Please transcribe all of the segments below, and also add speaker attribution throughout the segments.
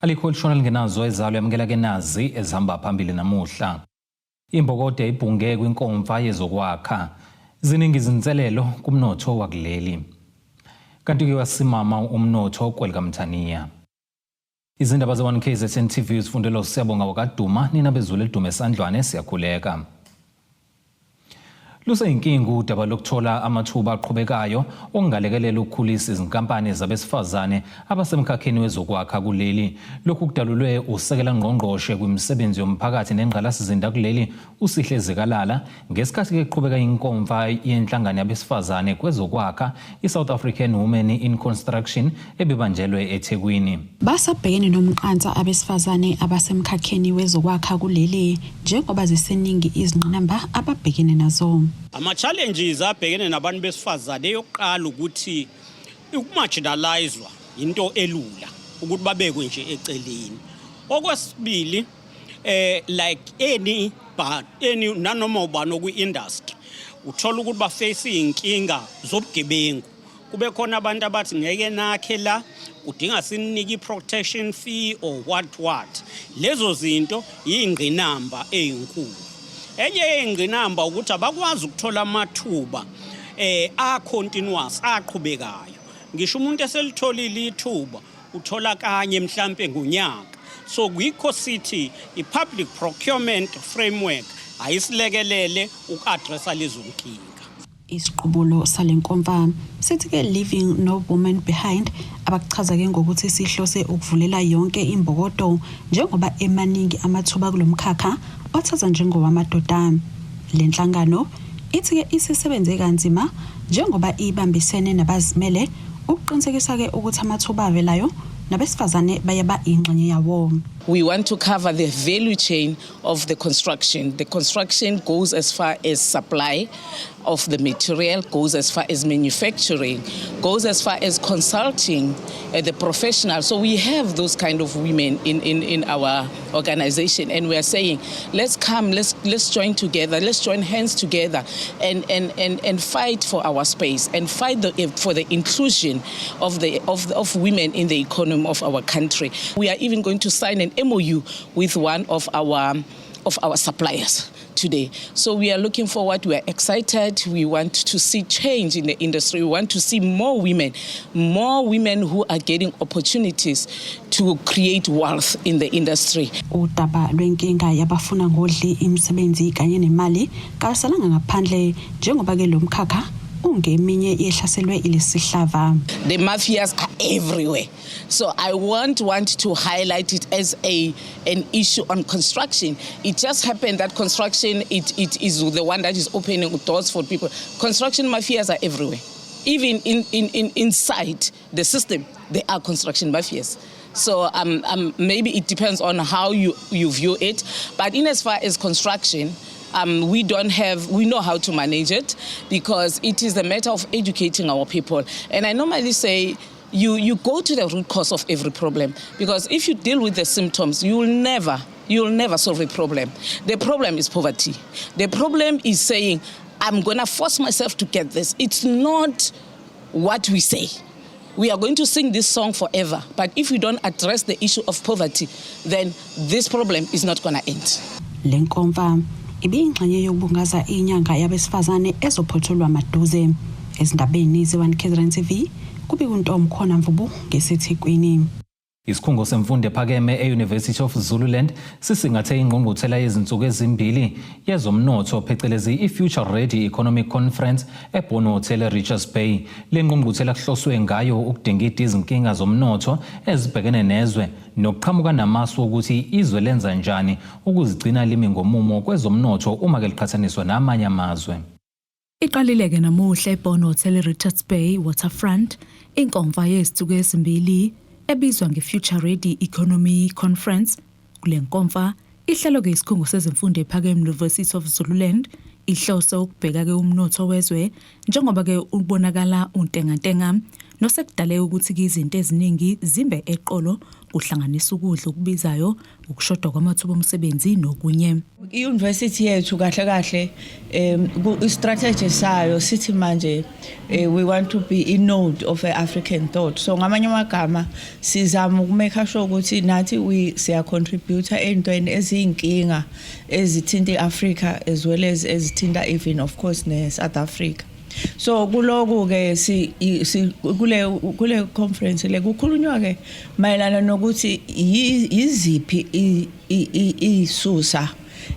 Speaker 1: Alikho elishona lingenazo ezalo. Yamukela ke nazi ezihamba phambili namuhla. Imbokode ibhunge kwinkomfa yezokwakha. Ziningi izinselelo kumnotho wakuleli. Kanti-ke wasimama umnotho kwelikaMthaniya. Izindaba ze-1 KZN TV zifundelwa uSiyabonga wakaDuma, nina bezulu elidume esandlwane siyakhuleka. Luseyinkinga udaba lokuthola amathuba aqhubekayo okungalekelela ukukhulisa izinkampani zabesifazane abasemkhakheni wezokwakha kuleli. Lokhu kudalulwe usekela ngqongqoshe kwimisebenzi yomphakathi nengqalasizinda kuleli uSihle Zikalala ngesikhathi kuqhubeka inkomfa yenhlangano yabesifazane kwezokwakha i-South African Women in Construction ebibanjelwe eThekwini.
Speaker 2: Basabhekene nomqansa abesifazane abasemkhakheni wezokwakha kuleli njengoba ziseningi izingqinamba ababhekene nazo.
Speaker 3: Ama-challenges abhekene nabantu besifazane, eyokuqala ukuthi ukumarginalizwa into elula ukuthi babekwe nje eceleni. Okwesibili, like any but any nanoma ubani okwi-industry, uthola ukuthi baface iy'nkinga zobugebengu, kube khona abantu abathi ngeke nakhe la, kudinga sininike i-protection fee or what what. Lezo zinto yingqinamba eyinkulu. Enye yey'ngqinamba ukuthi abakwazi ukuthola amathuba a continuous, aqhubekayo. Ngisho umuntu eselitholile ithuba, uthola kanye mhlampe ngonyaka. So kuyikho sithi i-public procurement framework ayisilekelele uku-addressa lezo nkinga.
Speaker 2: Isiqubulo sale nkomfa sithi-ke "Leaving No Woman Behind", abakuchaza-ke ngokuthi sihlose ukuvulela yonke imbokodo njengoba emaningi amathuba kulo mkhakha othathwa njengowamadoda. Le nhlangano ithi-ke isisebenze kanzima njengoba ibambisene nabazimele ukuqinisekisa-ke ukuthi amathuba avelayo nabesifazane bayaba ingxenye yawo.
Speaker 4: We want to cover the value chain of the construction. The construction goes as far as supply of the material, goes as far as manufacturing, goes as far as consulting the professional. So we have those kind of women in our organization, and we are saying, let's come, let's join together, let's join hands together and fight for our space and fight for the inclusion of women in the economy of our country. We are even going to sign an MOU with one of our suppliers today. So we are looking forward, we are excited, we want to see change in the industry, we want to see more women who are getting opportunities to create wealth in the industry.
Speaker 2: Udaba lwenkinga yabafuna ngodli imisebenzi kanye nemali kalusalanga ngaphandle njengoba ke lo mkhakha ungeminye yehlaselwe ilesihlava.
Speaker 4: The mafias are everywhere. So I won't want to highlight it as a an issue on construction. It just happened that construction, it is the one that is opening doors for people. Construction mafias are everywhere. Even inside the system, there are construction mafias. So maybe it depends on how you view it. But in as far as construction, we don't have, we know how to manage it because it is a matter of educating our people. And I normally say, you go to the root cause of every problem, because if you deal with the symptoms, you will never solve a problem. The problem is poverty. The problem is saying, "I'm going to force myself to get this." It's not what we say. We are going to sing this song forever, but if we don't address the issue of poverty, then this problem is not going to end.
Speaker 2: Le nkomfa ibiyingxenye yokubungaza inyanga yabesifazane ezophothulwa maduze. Ezindabeni ze-1 KZN TV kubika uNtomkhona Mvubu ngeseThekwini.
Speaker 1: Isikhungo semfundo ephakeme e-University of Zululand sisingathe ingqungquthela yezinsuku ezimbili yezomnotho, phecelezi i-Future Ready Economic Conference, eBourne Hotel eRichards Bay. Le ngqungquthela kuhloswe ngayo ukudingida izinkinga zomnotho ezibhekene nezwe nokuqhamuka namasu okuthi izwe lenza njani ukuzigcina limi ngomumo kwezomnotho uma ke liqhathaniswa namanye amazwe.
Speaker 5: Iqalile-ke namuhla eBourne Hotel eRichards Bay Waterfront inkomfa yezinsuku ezimbili ebizwa nge-Future Ready Economy Conference. Kule nkomfa ihlelwe-ke isikhungo sezemfundo ephakeme University of Zululand, ihlose ukubheka-ke umnotho wezwe njengoba-ke ubonakala untengantenga nosekudale ukuthi-ke izinto eziningi zimbe eqolo. Kuhlanganisa ukudla okubizayo, ukushoda kwamathuba omsebenzi nokunye.
Speaker 6: I-university yethu kahle kahle i-strategy sayo sithi manje we want to be a node of a African thought. So ngamanye amagama sizama ukumake sure ukuthi nathi we siya contribute entweni eziyinkinga ezithinta iAfrica as well as ezithinta even, of course, ne South Africa. So kuloku ke si kule conference le kukhulunywa ke mayelana nokuthi yiziphi isusa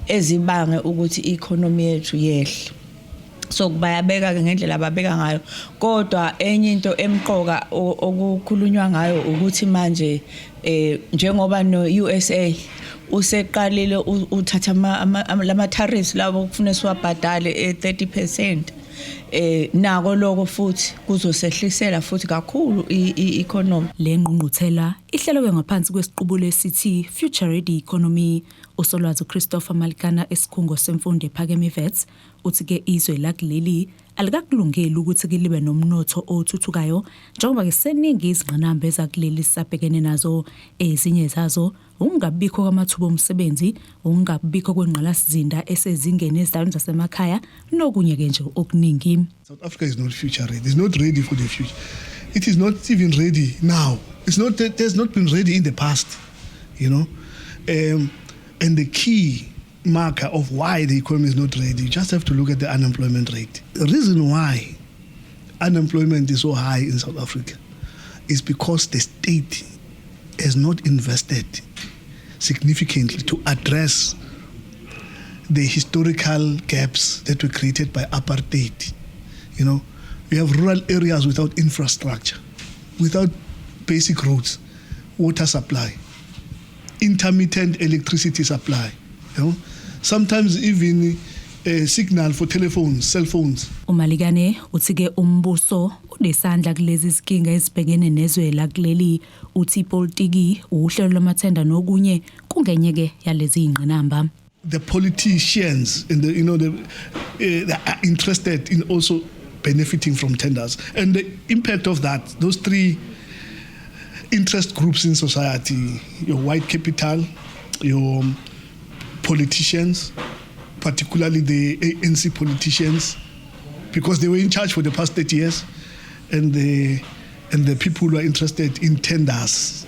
Speaker 6: ezibange ukuthi i-economy yethu yehle. So bayabeka ke ngendlela ababeka ngayo, kodwa enye into emqoka okukhulunywa ngayo ukuthi manje njengoba no USA useqalile uthatha lama tariffs labo kufuna siwabhadale e30%, nako lokho futhi kuzosehlisela futhi kakhulu i-economy.
Speaker 5: Le ngqungquthela ihlelwe ngaphansi kwesiqubulo esithi Future Ready Economy. Usolwazi Christopher Malikana esikhungo semfundo ephakeme iWits uthi ke izwe lakuleli alikakulungeli ukuthi libe nomnotho othuthukayo njengoba ke seningi izingqinamba ezakuleli sisabhekene nazo. Ezinye zazo ukungabikho kwamathuba omsebenzi, ukungabikho kwengqalasizinda esezingeni ezindaweni zasemakhaya nokunye ke nje okuningi.
Speaker 7: South Africa is not future ready. It's not ready for the future. It is not even ready now. It's not. It has not been ready in the past. And the key marker of why the economy is not ready, you just have to look at the unemployment rate. The reason why unemployment is so high in South Africa is because the state has not invested significantly to address the historical gaps that were created by apartheid. We have rural areas without infrastructure, without basic roads, water supply, intermittent electricity supply. Sometimes even a signal for telephones, cell phones.
Speaker 5: UMalikane uthi ke umbuso unesandla kulezi zinkinga ezibhekene nezwe lakuleli. Uthi ipolitiki, uhlelo lwamathenda nokunye kungenye ke yalezi ingqinamba.
Speaker 7: The politicians and the, you know the, they are interested in also benefiting from tenders, and the impact of that, those three interest groups in society, your white capital, your politicians, particularly the ANC politicians, because they were in charge for the past 30 years, and the people who are interested in tenders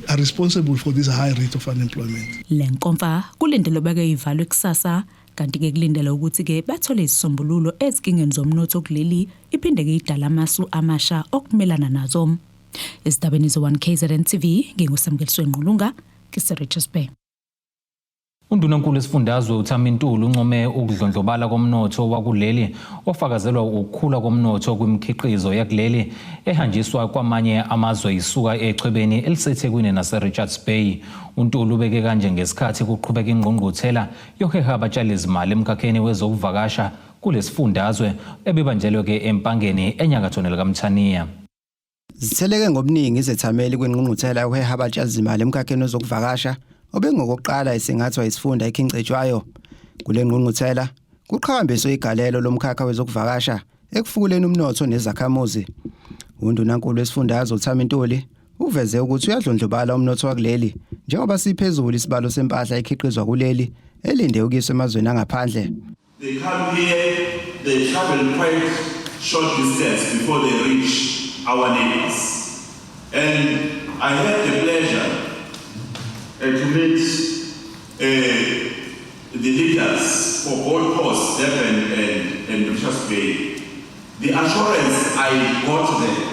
Speaker 7: are responsible for this high rate of unemployment.
Speaker 5: Le nkomfa kulindelwe beke ivalwe kusasa, kanti ke kulindelwe ukuthi ke bathole izisombululo ezinkingeni zomnotho kuleli, iphinde ke idala amasu amasha okumelana nazo. Ezindabeni ze-1 KZN TV, nginguSamkeliswe Ngqulunga, ngise-Richards Bay.
Speaker 1: Undunankulu esifundazwe uThami Ntuli uncome ukudlondlobala komnotho wakuleli ofakazelwa ukukhula komnotho kwimikhiqizo yakuleli ehanjiswa kwamanye amazwe isuka echwebeni eliseThekwini nase-Richards Bay. UNtuli ubeke kanje ngesikhathi kuqhubeka ingqungquthela yokuheha abatshalizimali emkhakheni wezokuvakasha kulesifundazwe ebibanjelwe-ke eMpangeni enyakatho nelikaMthaniya.
Speaker 8: Zitheleke ngobuningi izethameli kwingqungquthela yokuheha abatshalizimali emkhakheni wezokuvakasha obengokokuqala isingathwa isifunda iKing Cetshwayo. Kule ngqungquthela kuqhakambiswe igalelo lomkhakha wezokuvakasha ekufukuleni umnotho nezakhamuzi. Undunankulu wesifundazwe uThami Ntuli uveze ukuthi uyadlondlobala umnotho wakuleli njengoba siphezulu isibalo sempahla ekhiqizwa kuleli elinde ukuyiswa emazweni angaphandle.
Speaker 9: They come here, they travel quite short distance before they reach our neighbors. And I had the pleasure to meet the leaders for both ports, Durban and Richards Bay. The assurance I got there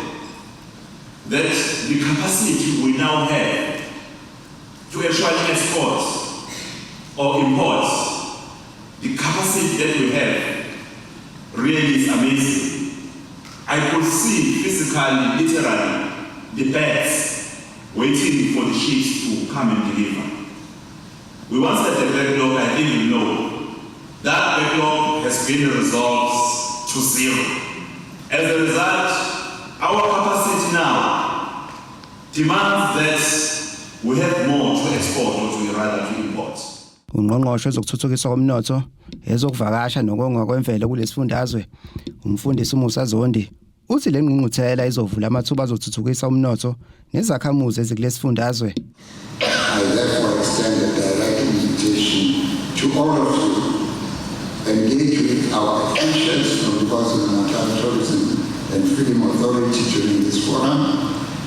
Speaker 9: that the capacity we now have to actually export or import, the capacity that we have really is amazing. I could see physically, literally, the berths waiting for the ships to come and deliver. We once had a backlog, I think you know. That backlog has been resolved to zero. As a result, our capacity now demands that we have more to export or to rather to import.
Speaker 8: Ungqongqoshe wezokuthuthukiswa komnotho, ezokuvakasha nokongwa kwemvelo kulesifundazwe, umfundisi uMusa Zondi, Uthi le ngqungquthela izovula amathuba azothuthukisa umnotho nezakhamuzi ezikulesifundazwe.
Speaker 10: I therefore extend a direct invitation to all of you. Engage with our officials from the KwaZulu-Natal Tourism and Film Authority during this forum.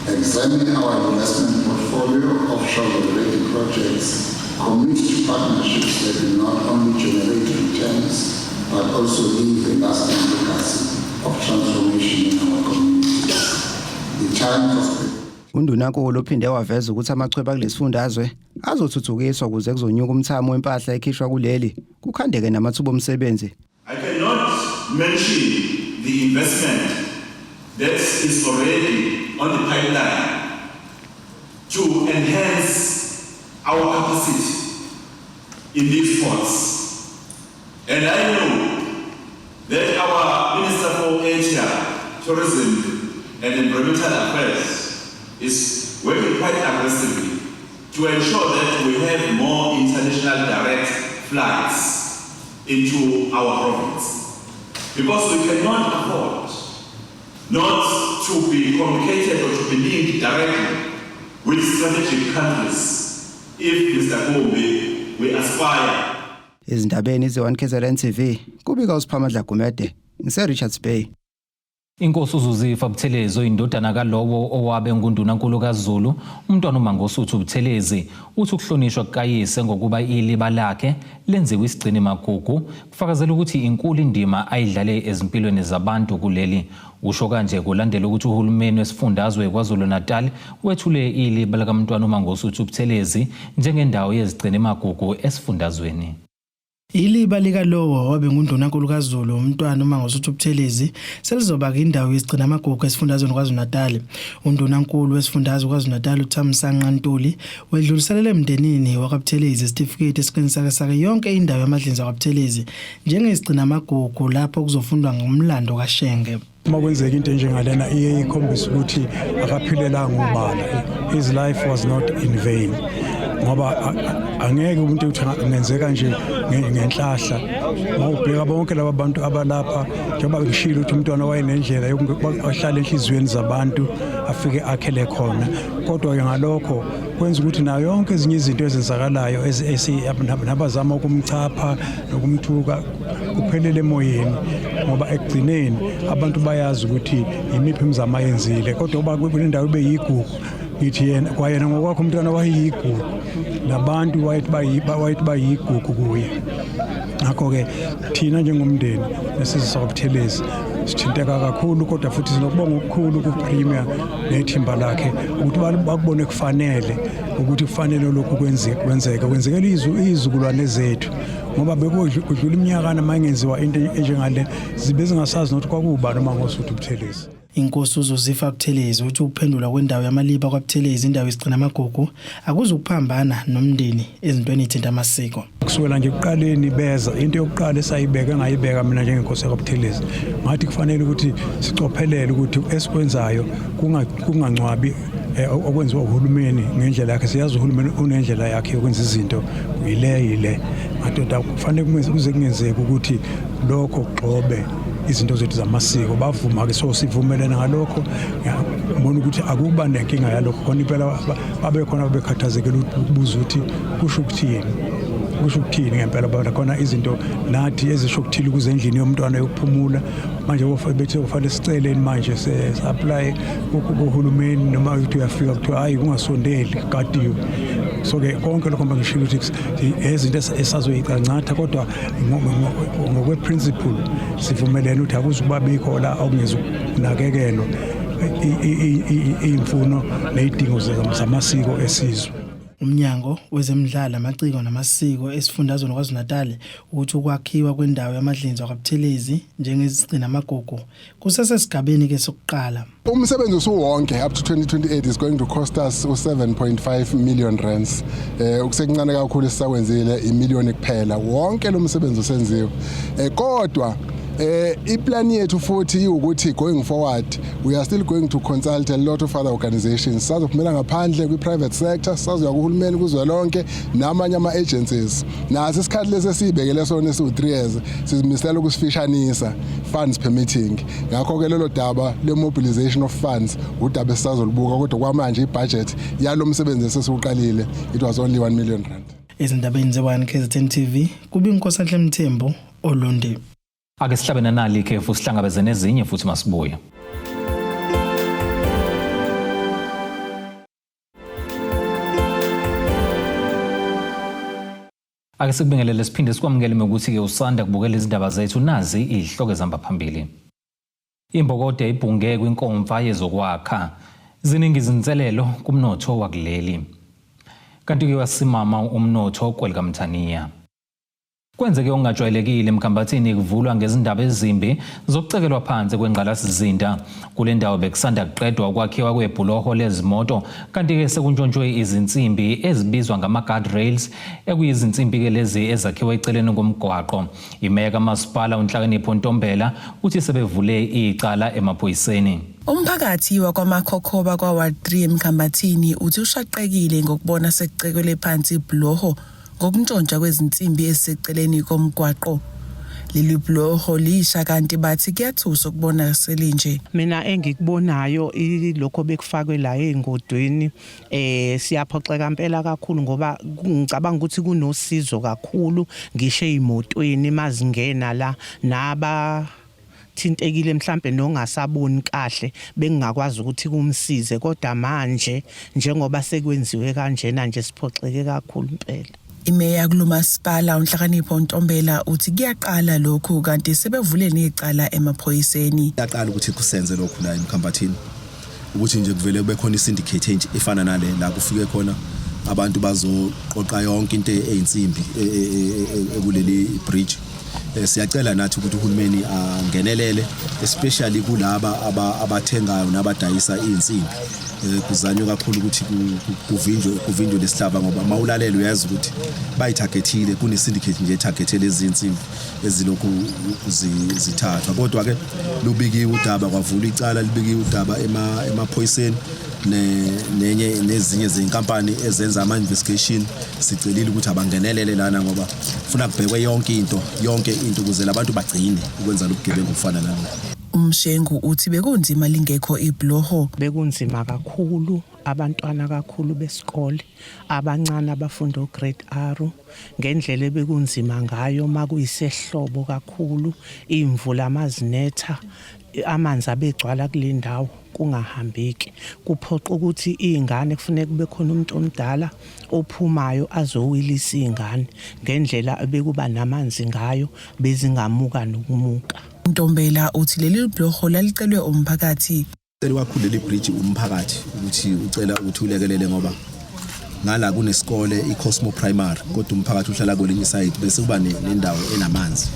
Speaker 10: Examine our investment portfolio of shovel-ready projects. Commit to partnerships that will not only generate returns, but also leave a lasting legacy of transformation in our communities. The time for
Speaker 8: Undunankulu uphinde waveza ukuthi amachweba kulesifundazwe azothuthukiswa ukuze kuzonyuka umthamo wempahla ekhishwa kuleli, kukhandeke namathuba omsebenzi.
Speaker 9: I cannot mention the investment that is already on the pipeline to enhance our capacity in these ports. And I know that our Minister for Asia, Tourism and Environmental Affairs is working quite aggressively to ensure that we have more international direct flights into our province. Because we cannot afford not to be communicated or to be linked directly with strategic countries if, Mr. Gumbi, we aspire.
Speaker 8: Ezindabeni ze-1 KZN TV, kubika uSiphamandla Gumede, ngise Richards Bay.
Speaker 1: Inkosi uZuzifa Buthelezi, oyindodana kalowo owabe ngundunankulu kaZulu, umntwana uMangosuthu Buthelezi, uthi ukuhlonishwa kukayise ngokuba iliba lakhe lenziwe isigcini magugu kufakazela ukuthi inkulu indima ayidlale ezimpilweni zabantu kuleli. Usho kanje kulandela ukuthi uhulumeni wesifundazwe KwaZulu-Natal wethule iliba likamntwana uMangosuthu Buthelezi njengendawo yezigcini magugu esifundazweni.
Speaker 11: Iliba likalowo wabe ngundunankulu kaZulu, umntwana uMangosuthu Buthelezi, selizoba indawo yesigcina amagugu esifundazweni KwaZulu-Natal. Undunankulu wesifundazwe KwaZulu-Natal uThamsanqa Ntuli wedluliselele emndenini wakwaButhelezi isitifiketi esiqinisekisa yonke indawo yamadlinza wakwaButhelezi njengesigcina amagugu lapho kuzofundwa ngomlando kaShenge.
Speaker 12: Uma kwenzeka into enjengalena, iye ikhombisa ukuthi akaphilelanga ubala. His life was not in vain, ngoba angeke umuntu uthi kungenzeka nje ngenhlahla. Mawubheka bonke laba bantu abalapha, njengoba ngishilo ukuthi umntwana wayenendlela yokuhlala enhliziyweni zabantu, afike akhele khona. Kodwa ke ngalokho kwenza ukuthi nayo yonke ezinye izinto ezenzakalayo nabazama ukumchapha nokumthuka kuphelele emoyeni, ngoba ekugcineni abantu bayazi ukuthi imiphi imizamo ayenzile. Kodwa uba kunendawo ibe yigugu, ngithi yena kwayena ngokwakho umntwana wayeyigugu, nabantu wayethi bayigugu kuye. Ngakho-ke thina njengomndeni nesizwe sakwaButhelezi sithinteka kakhulu, kodwa futhi sinokubonga okukhulu ku-Premier nethimba lakhe ukuthi bakubone kufanele ukuthi kufanele lokhu kwenzeke, kwenzekele izizukulwane zethu, ngoba bekudlula iminyakana uma ingenziwa into enjengale, zibe zingasazi nokuthi kwakuwubani uMangosuthu Buthelezi.
Speaker 11: Inkosi uZozifa Buthelezi uthi ukuphendulwa kwendawo yamaliba kwaButhelezi indawo yesigcina amagugu akuzukuphambana nomndeni ezintweni ezithinta amasiko.
Speaker 12: Kusukela nje ekuqaleni beza, into yokuqala esayibeka, engayibeka mina njengenkosi yakwaButhelezi, ngathi kufanele ukuthi sicophelele ukuthi esikwenzayo kungangcwabi okwenziwa uhulumeni ngendlela yakhe. Siyazi uhulumeni unendlela yakhe yokwenza izinto, yile madoda, kufanele kuze kungenzeki ukuthi lokho kugxobe izinto zethu zamasiko. Bavuma ke, so sivumelene ngalokho. Ngiyabona ukuthi akuba nenkinga yalokho khona impela. Babe khona babekhathazekile ukubuza ukuthi kusho ukuthini, kusho ukuthini ngempela bona khona izinto nathi ezisho ukuthile ukuze endlini yomntwana yokuphumula. Manje bethe kufanele siceleni manje se-apply kuhulumeni, noma ukuthi uyafika kuthiwa hayi, kungasondeli, kugadiwe. So ke konke lokho ngishilo ukuthi izinto esazoyicancatha, kodwa ngokwe-principle sivumelene ukuthi akuzukuba bikho la okungezukunakekelwa iy'mfuno ney'dingo zamasiko esizwe.
Speaker 11: Umnyango wezemidlalo, amaciko namasiko esifundazweni KwaZulu-Natal uthi ukwakhiwa kwendawo yamadlinza kwaButhelezi njengesigcina amagugu kusesesigabeni ke sokuqala.
Speaker 13: Umsebenzi usuwonke up to 2028 is going to cost us u7.5 million rands. Ukusekuncane kakhulu esisakwenzile, imillion kuphela. Wonke lo msebenzi usenziwe. Kodwa Iplan yethu futhi iwukuthi going forward we are still going to consult a lot of other organizations. Sazophumela ngaphandle kwi-private sector, sazoya kuhulumeni kuzwelonke namanye ama-agencies. Naso isikhathi lesi esiyibekele sona esiwu-3 years sizimisela ukusifishanisa, funds permitting. Ngakho-ke lelo daba le-mobilization of funds udaba esisazolubuka, kodwa kwamanje ibudget yalo msebenzi esesiwuqalile, it was only 1 million rand.
Speaker 11: Ezindabeni ze-1 KZN TV, kubinkosanhle Mthembu, Olundi.
Speaker 1: Ake sihlabe nanali ikhefu, sihlangabeze nezinye futhi masibuye. Ake sikubingelele siphinde sikwamukele ukuthi-ke usanda kubukela izindaba zethu, nazi izihloko ezihamba phambili. Imbokodo ibhunge kwinkomfa yezokwakha. Ziningi izinselelo kumnotho wakuleli. Kanti-ke wasimama umnotho kwelikaMthaniya. Kwenzeke okungajwayelekile eMkhambathini, kuvulwa ngezindaba ezimbi zokucekelwa phansi kwengqalasizinda. Kule ndawo bekusanda kuqedwa ukwakhiwa kwebhuloho lezimoto, kanti-ke sekuntshontshwe izinsimbi ezibizwa ngama-guard rails, ekuyizinsimbi-ke lezi ezakhiwa eceleni komgwaqo. Imeya kamasipala uNhlakanipho Ntombela uthi sebevule icala emaphoyiseni.
Speaker 14: Umphakathi wakwaMakhokhoba kwa-Ward 3 eMkhambathini uthi ushaqekile ngokubona sekucekelwe phansi ibhuloho ngokuntshontsha kwezinsimbi eziseceleni komgwaqo. Leli bhuloho lisha kanti bathi kuyathusa ukubona selinje.
Speaker 15: Mina engikubonayo ilokho bekufakwe la ey'ngodweni, siyaphoxeka impela kakhulu ngoba ngicabanga ukuthi kunosizo kakhulu ngisho ey'motweni mazingena la naba thintekile mhlambe nongasaboni kahle bengingakwazi ukuthi kumsize, kodwa manje njengoba sekwenziwe kanjena nje siphoxeke kakhulu impela.
Speaker 14: Imeya kulomasipala uNhlakanipho Ntombela uthi kuyaqala lokhu kanti sebevule necala emaphoyiseni.
Speaker 16: Kuyaqala ukuthi kusenze lokhu la eMkhambathini, ukuthi nje kuvele kube khona isyndicate entsha efana nale la kufike khona abantu bazoqoqa yonke into eyinsimbi ekuleli bridge. Siyacela nathi ukuthi uhulumeni angenelele, especially kulaba abathengayo nabadayisa izinsimbi. Kuzanywe kakhulu ukuthi kuvinjwe lesihlava, ngoba mawulalela uyazi ukuthi bayitargethile, kune syndicate nje etargethe lezi zinsimbi ezilokhu zithathwa. Kodwa ke lubikiwe udaba, kwavulwa icala, libikiwe udaba emaphoyiseni nenye nezinye zenkampani ezenza ama investigation. Sicelile ukuthi abangenelele lana ngoba funa kubhekwe yonke into ukuze labantu bagcine ukwenza lobugebengu obufana nalobu.
Speaker 14: Umshengu uthi bekunzima lingekho ibhuloho.
Speaker 15: Bekunzima kakhulu, abantwana kakhulu besikole abancane abafunda grade R, ngendlela ebekunzima ngayo makuyisehlobo kakhulu, imvula mazinetha amanzi abegcwala kule ndawo kungahambeki, kuphoqa ukuthi izingane kufuneka kube khona umuntu omdala ophumayo azowilisa izingane ngendlela ebekuba namanzi ngayo bezingamuka nokumuka.
Speaker 14: Ntombela uthi leli bhuloho lalicelwe umphakathi.
Speaker 16: Cela kakhulu leli bridge umphakathi ukuthi ucela ukuthi ulekelele, ngoba ngala kunesikole iCosmo Primary, kodwa umphakathi uhlala kwelinye side, bese kuba nendawo enamanzi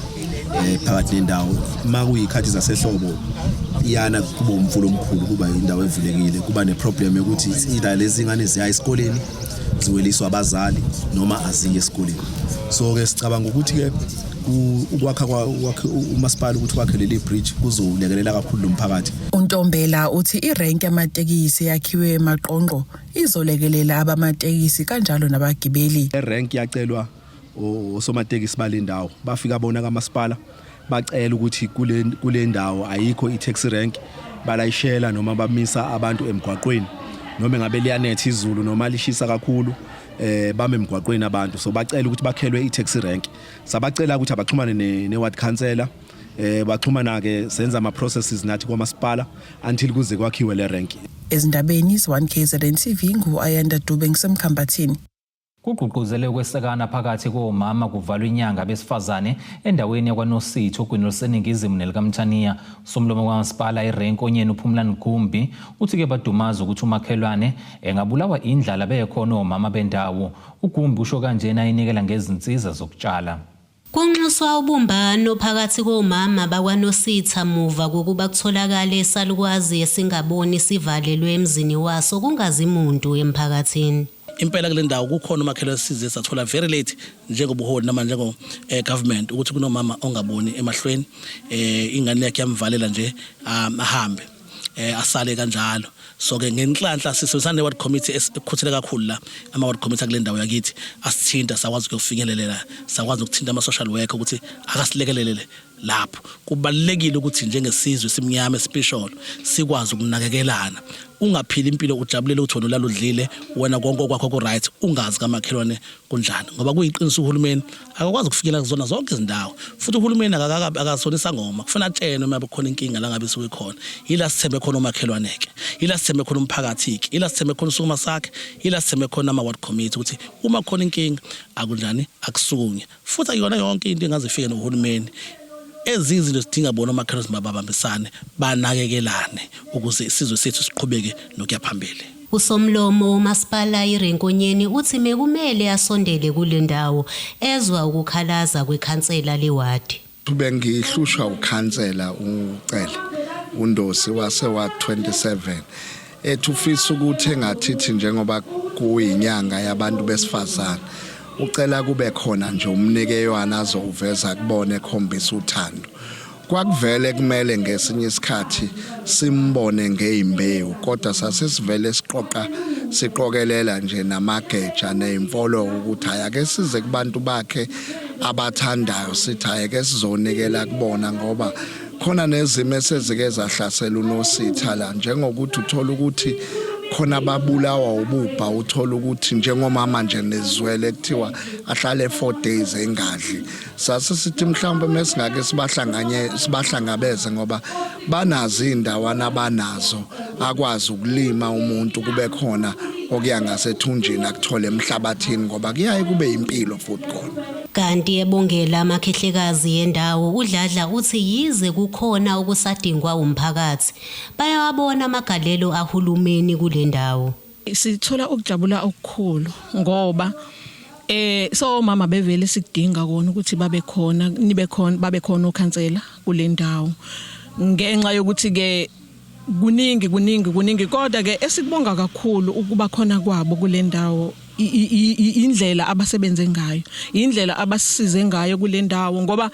Speaker 16: phakathi nendawo. Makuyikhathi zasehlobo iyana kuba umfula omkhulu, kuba indawo evulekile, kuba neproblem yokuthi either lezi ngane ziya esikoleni ziweliswa abazali noma aziye esikoleni. So ke sicabanga ukuthi ke ukwakha umasipala ukuthi wakhe leli bridge kuzolekelela kakhulu lo mphakathi.
Speaker 14: UNtombela uthi irenki yamatekisi yakhiwe eMaqonqo izolekelela abamatekisi kanjalo nabagibeli.
Speaker 16: Irenki yacelwa osomatekisi balendawo, bafika bona kamasipala bacela ukuthi kule ndawo ayikho i-taxi rank, balayishela noma bamisa abantu emgwaqweni, noma ngabe liyanetha izulu noma lishisa kakhulu, bame emgwaqweni abantu. So bacela ukuthi bakhelwe i-taxi rank. Sabacela ukuthi abaxhumane ne-ward councillor, baxhumana ke senza ama processes nathi kwamasipala until kuze kwakhiwe le rank.
Speaker 14: Ezindabeni ze-1 KZN TV, ngu-Ayanda Dube ngisemkhambathini.
Speaker 1: Kugqugquzele ukwesekana phakathi komama kuvalwa inyanga besifazane endaweni yakwaNositho ogwini oluseningizimu nelikaMthaniya. Somlomo kamasipala iRenkonyeni uPhumlani Gumbi uthi-ke badumaza ukuthi umakhelwane engabulawa indlala bekhona omama bendawo. uGumbi usho kanjena inikela ngezinsiza zokutshala.
Speaker 17: Kunxuswa ubumbano phakathi komama bakwaNositha muva kokuba kutholakale isalukwazi esingaboni sivalelwe emzini waso kungazi muntu emphakathini.
Speaker 18: Impela kule ndawo kukhona umakhelwane size sathola very late njengobuholi noma njengo government ukuthi kunomama ongaboni emahlweni, ingane yakhe yamvalela nje, ahambe asale kanjalo. So ke ngenhlanhla sisebenzisana ne-ward committee ekhuthele kakhulu la, ama-ward committee akule ndawo yakithi asithinta, sakwazi ukuyofinyelelela, sakwazi ukuthinta ama-social worker ukuthi akasilekelelele lapho. Kubalulekile ukuthi njengesizwe simnyama esipisholo sikwazi ukunakekelana. Ungaphili impilo ujabulele ukuthi wena ulala udlile, wena konke okwakho ku-right, ungazi kamakhelwane kunjani, ngoba kuyiqiniso uhulumeni akakwazi ukufikela kuzona zonke izindawo, futhi uhulumeni akasona isangoma, kufanele atshenwe uma kukhona inkinga la ngabe isuke ikhona. Yila sithembe khona omakhelwane-ke, yila sithembe khona umphakathi-ke, yila sithembe khona usukuma sakhe, yila sithembe khona ama-ward committee ukuthi uma khona inkinga akunjani akusukunywe. Futhi akuyona yonke into engaze ifike nohulumeni, ezinye izinto zidinga bona omakhelwane babambisane, banakekelane ukuze isizwe sethu siqhubeke nokuya phambili.
Speaker 17: Usomlomo womasipala iRay Nkonyeni uthi mekumele asondele kule ndawo ezwa ukukhalaza kwekhansela lewadi.
Speaker 10: Bengihlushwa ukhansela uCele uNdosi wase ward 27, ethi ufisa ukuthi engathithi njengoba kuyinyanga yabantu besifazane, ucela kube khona nje umnikeywana azowuveza kubona ekhombisa uthando. Kwakuvele kumele ngesinye isikhathi simbone ngeyimbewu, kodwa sasesivele siqoqa siqokelela nje namageja neyimfoloko ukuthi hayi, ake size kubantu bakhe abathandayo, sithi hayi, ke sizonikela kubona, ngoba khona nezimo esezike zahlasela uNositha la, njengokuthi uthola ukuthi khona babulawa ububha, uthola ukuthi njengomama nje nezwele kuthiwa ahlale 4 days engadli. Sase sithi mhlawumbe mesingake sibahlanganye sibahlangabeze, ngoba banazo indawana abanazo, akwazi ukulima umuntu, kube khona okuya ngasethunjini akuthole emhlabathini, ngoba kuyaye kube impilo futhi khona.
Speaker 17: Kanti ebongela amakhehlekazi yendawo, uDladla uthi yize kukhona okusadingwa umphakathi, bayawabona amagalelo ahulumeni kule ndawo.
Speaker 19: Sithola ukujabula okukhulu ngoba so mama bevele sikudinga kona ukuthi babe khona, nibe khona, babe khona okhansela kule ndawo, ngenxa yokuthi ke kuningi kuningi kuningi, kodwa ke esikubonga kakhulu ukuba khona kwabo kule ndawo, indlela abasebenze ngayo, indlela abasisize ngayo kule ndawo, ngoba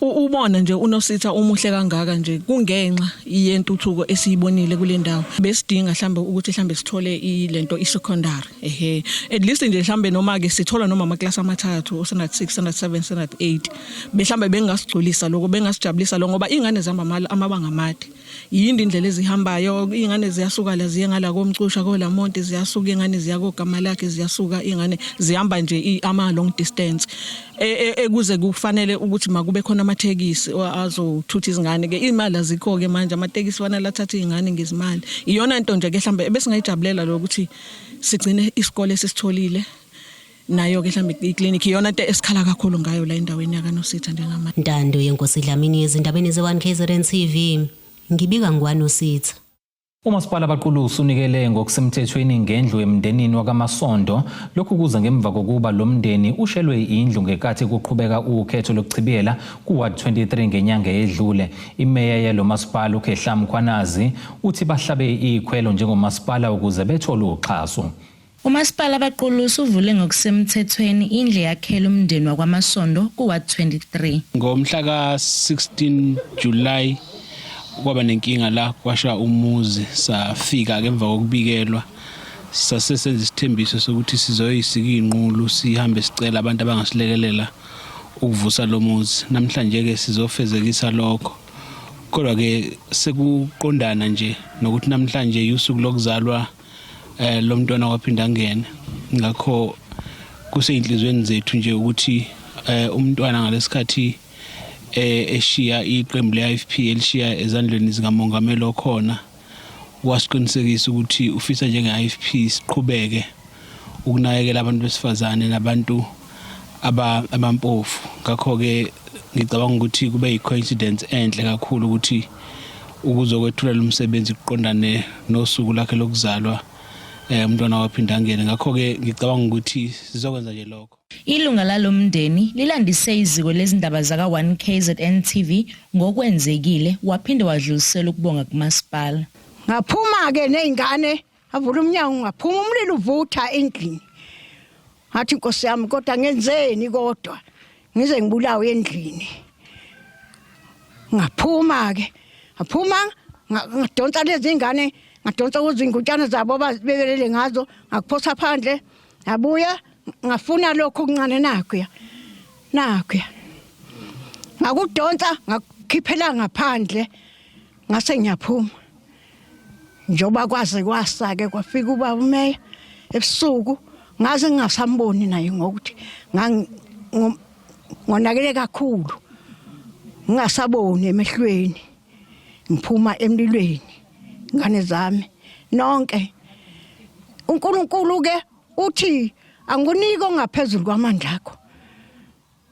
Speaker 19: ubona nje uNositha umuhle kangaka nje kungenxa yentuthuko esiyibonile kule ndawo. Besidinga mhlambe ukuthi mhlambe sithole ilento i-secondary, ehe, at least nje mhlambe noma ke sithola noma amaklasi amathathu, standard 6, standard 7, standard 8, behlambe bengasigculisa lokho, bengasijabulisa lokho, ngoba ingane zihamba amabanga amade, yindi indlela ezihambayo ingane, ziyasuka la ziye ngala komcusha koLamonti, ziyasuka ingane ziya kogama lakhe, ziyasuka ingane zihamba nje ama long distance, ekuze kufanele ukuthi makube khona amathekisi azothutha izingane. Ke imali azikho ke manje, amatekisi fanele athathe izingane ngezimali. Iyona nto nje ke mhlambe ebesingayijabulela lokuthi sigcine isikole esisitholile, nayo ke mhlambe iclinic, iyona into esikhala kakhulu ngayo la endaweni yakaNositha njengamanje.
Speaker 17: Ntando Yenkosi Dlamini, ezindabeni ze-1 KZN TV, ngibika ngwaNositha.
Speaker 1: Umasipala Abaqulusi unikele ngokusemthethweni ngendlu emndenini wakaMasondo. Lokhu kuza ngemva kokuba lo mndeni ushelwe indlu ngenkathi kuqhubeka ukhetho lokuchibiyela ku-Ward 23 ngenyanga edlule. Imeya yalo masipala uKhehla Mkhwanazi uthi bahlabe ikhwelo njengomasipala ukuze bethole uxhaso.
Speaker 20: Umasipala Abaqulusi uvule ngokusemthethweni indlu yakhela umndeni wakwaMasondo ku-Ward 23.
Speaker 21: Ngomhla ka-16 July kwaba nenkinga la, kwasha umuzi. Safika ke emva kokubikelwa, sase senza isithembiso sokuthi sizoyisika inqulu, sihambe sicela abantu abangasilekelela ukuvusa lo muzi. Namhlanje ke sizofezekisa lokho, kodwa ke sekuqondana nje nokuthi namhlanje usuku lokuzalwa lo mntwana waPhindangene. Ngakho kuseyinhlizweni zethu nje ukuthi umntwana ngalesikhathi eshiya iqembu le-IFP, elishiya ezandleni zikamongameli okhona, wasiqinisekisa ukuthi ufisa njenge-IFP siqhubeke ukunakekela abantu besifazane nabantu abampofu. Ngakho-ke ngicabanga ukuthi kube yi-coincidence enhle kakhulu ukuthi ukuzokwethula lo msebenzi kuqondane nosuku lakhe lokuzalwa, umntwana waPhindangene. Ngakho-ke ngicabanga ukuthi sizokwenza nje lokho.
Speaker 20: Ilunga lalo mndeni lilandise iziko lezindaba zaka-1 KZN TV ngokwenzekile, waphinde wadlulisela ukubonga kumasipala.
Speaker 22: Ngaphuma ke nezingane.
Speaker 3: Avula umnyango ngaphuma umlilo uvutha endlini. Ngathi inkosi yami kodwa ngenzeni kodwa ngize ngibulawe endlini. Ngaphuma ke. Ngaphuma ngadonsa lezi ngane ngadonsa kuzingutshana zabo abazibelele ngazo ngakuphosa phandle ngabuya ngafuna lokho okuncane nakho nakho ngakudonsa ngakukhiphela ngaphandle ngase ngiyaphuma njengoba kwaze kwasa-ke kwafika ubaba umeya ebusuku ngaze ngingasamboni naye ngokuthi ngonakele kakhulu ngingasaboni emehlweni ngiphuma emlilweni ngane zami nonke uNkulunkulu ke uthi angikuniki ongaphezulu kwamandla akho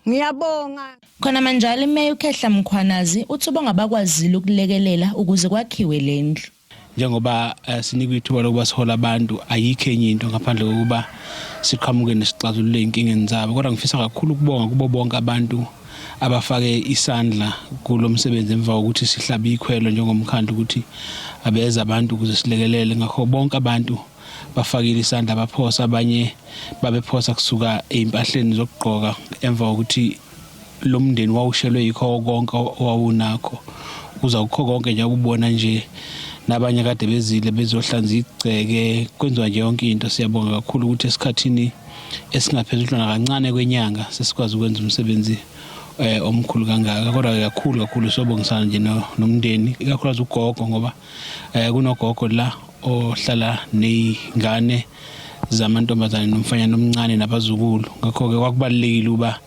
Speaker 3: ngiyabonga
Speaker 20: Khona manjalo iMeya uKhehla Mkhwanazi uthi ubonga abakwazile ukulekelela ukuze kwakhiwe le ndlu.
Speaker 21: Njengoba eh, sinikwa ithuba lokuba sihola abantu ayikho enye into ngaphandle kokuba siqhamuke nesixazululo ey'nkingeni zabo kodwa ngifisa kakhulu ukubonga kubo bonke abantu abafake isandla kulo msebenzi emva kokuthi sihlabe ikhwelo njengomkhandlu ukuthi abeze abantu ukuze silekelele ngakho bonke abantu bafakile isandla baphosa abanye babephosa kusuka ey'mpahleni zokugqoka emva kokuthi lo mndeni wawushelwe yikho konke owawunakho kuza kukho konke nje ubona nje nabanye kade bezile bezohlanza igceke kwenziwa nje yonke into siyabonga kakhulu ukuthi esikhathini esingaphezulu nakancane kwenyanga sesikwazi ukwenza umsebenzi eh omkhulu kangaka kodwa kakhulu kakhulu sobongisana nje nomndeni ikakhulukazi ugogo ngoba eh kunogogo la ohlala nezingane zamantombazane nomfanyana omncane nabazukulu ngakho-ke kwakubalulekile ukuba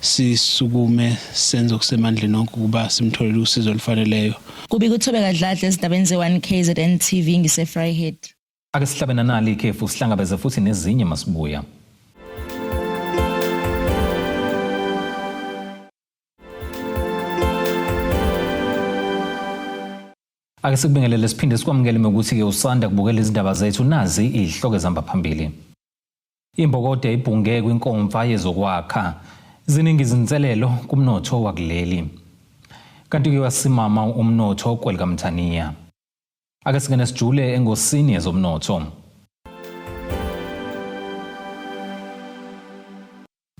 Speaker 21: sisukume senze okusemandleni onke ukuba simtholele usizo olufaneleyo.
Speaker 20: Kubika uThobeka Dladla ezindabeni ze-1 KZN TV ngiseVryheid.
Speaker 1: Ake sihlabe nanali ikhefu sihlangabeze futhi nezinye masibuya. Ake sikubingelele siphinde sikwamukele ngokuthi-ke usanda kubukela izindaba zethu nazi izihloko ezihamba phambili. Imbokodo ibhunge kwinkomfa yezokwakha. Ziningi izinselelo kumnotho wakuleli. Kanti-ke wasimama umnotho kwelikaMthaniya. Ake singene sijule engosini yezomnotho.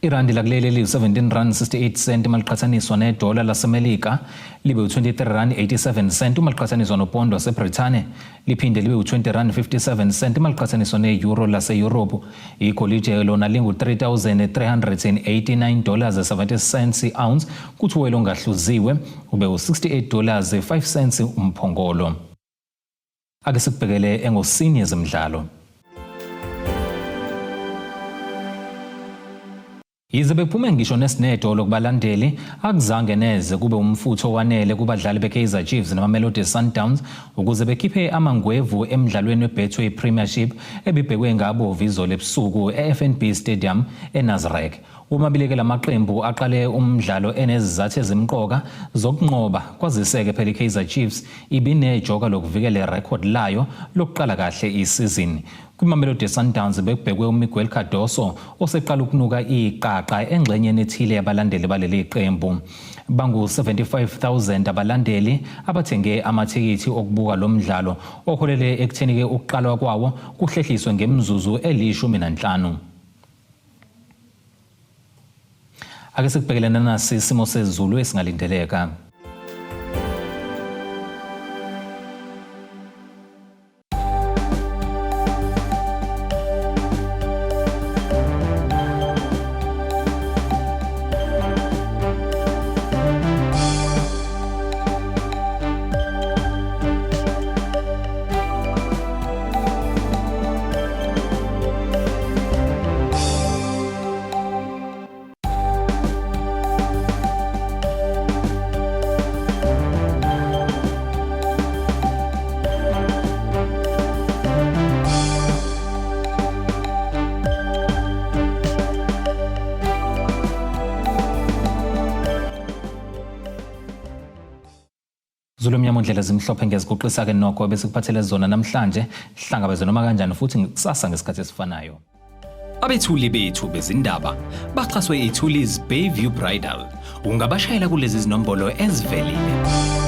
Speaker 1: Irandi lakuleli liwu-17 rand 68 cent uma liqhathaniswa nedola laseMelika libe u-23 rand 87 cent uma liqhathaniswa nopondo waseBrithani liphinde libe u-20 rand 57 cent uma liqhathaniswa ne-euro laseyurophu. Igolide lona lingu-3389 dollars 70 cents i-ounce kuthi uwele ongahluziwe ube u-68 dollars 5 cents umphongolo. Ake sikubhekele engosini yezemidlalo. Yize bephume ngisho nesinedolo kubalandeli, akuzange neze kube umfutho owanele kubadlali beKaizer Chiefs namaMelodi Sundowns ukuze bekhiphe amangwevu emdlalweni weBetway Premiership ebibhekwe ngabomvu izolo ebusuku eFNB Stadium eNasrec. Womabili-ke la maqembu aqale umdlalo enezizathu ezimqoka zokunqoba kwazise-ke phela iKaizer Chiefs ibinejoka lokuvikela irekhodi layo lokuqala kahle isizini. KwiMamelodi Sundowns bekubhekwe uMiguel Cardoso oseqala ukunuka iqaqa engxenyeni ethile yabalandeli baleli qembu. Bangu-75,000 abalandeli abathenge amathikithi okubuka lo mdlalo oholele ekutheni-ke ukuqalwa kwawo kuhlehliswe ngemizuzu eli-15. Ake sikubhekele nanasi isimo sezulu esingalindeleka. Zulu mnyama ndlela zimhlophe ngiyaziguqisa ke nokho ebesikuphathele zona namhlanje hlangabeze noma kanjani futhi kusasa ngesikhathi esifanayo.
Speaker 22: Abethuli bethu bezindaba baxhaswe iThulis Bayview Bridal. Ungabashayela kulezi zinombolo ezivelile.